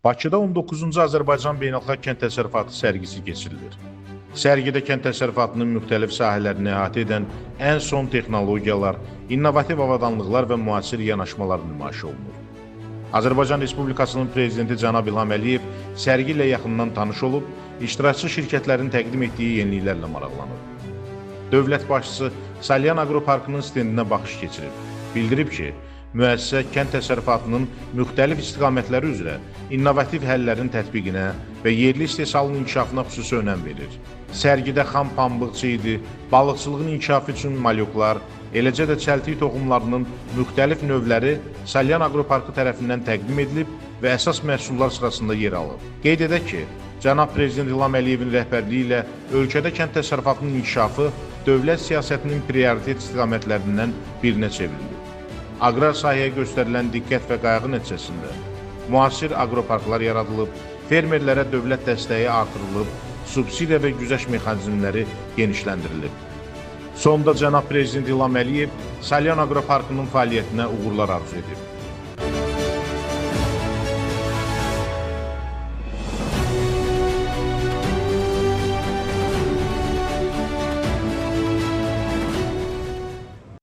Bakıda 19-cu Azərbaycan Beynəlxalq Kənd Təsərrüfatı sərgisi keçirilir. Sərgidə kənd təsərrüfatının müxtəlif sahələrini əhatə edən ən son texnologiyalar, innovativ avadanlıqlar və müasir yanaşmalar nümayiş olunur. Azərbaycan Respublikasının Prezidenti cənab İlham Əliyev sərgi ilə yaxından tanış olub, iştirakçı şirkətlərin təqdim etdiyi yeniliklərlə maraqlanıb. Dövlət başçısı Salyan Aqroparkının stendinə baxış keçirib. Bildirib ki, müəssisə kənd təsərrüfatının müxtəlif istiqamətləri üzrə innovativ həllərin tətbiqinə və yerli istehsalın inkişafına xüsusi önəm verir. Sərgidə xam pambıq çiyidi, balıqçılığın inkişafı üçün malyoklar, eləcə də çəltik toxumlarının müxtəlif növləri Salyan Aqroparkı tərəfindən təqdim edilib və əsas məhsullar sırasında yer alıb. Qeyd edək ki, cənab Prezident İlham Əliyevin rəhbərliyi ilə ölkədə kənd təsərrüfatının inkişafı dövlət siyasətinin prioritet istiqamətlərindən birinə çevrilib. Aqrar sahəyə göstərilən diqqət və qayğı nəticəsində müasir aqroparklar yaradılıb, fermerlərə dövlət dəstəyi artırılıb, subsidiya və güzəşt mexanizmləri genişləndirilib. Sonda cənab Prezident İlham Əliyev Salyan Aqroparkının fəaliyyətinə uğurlar arzu edib.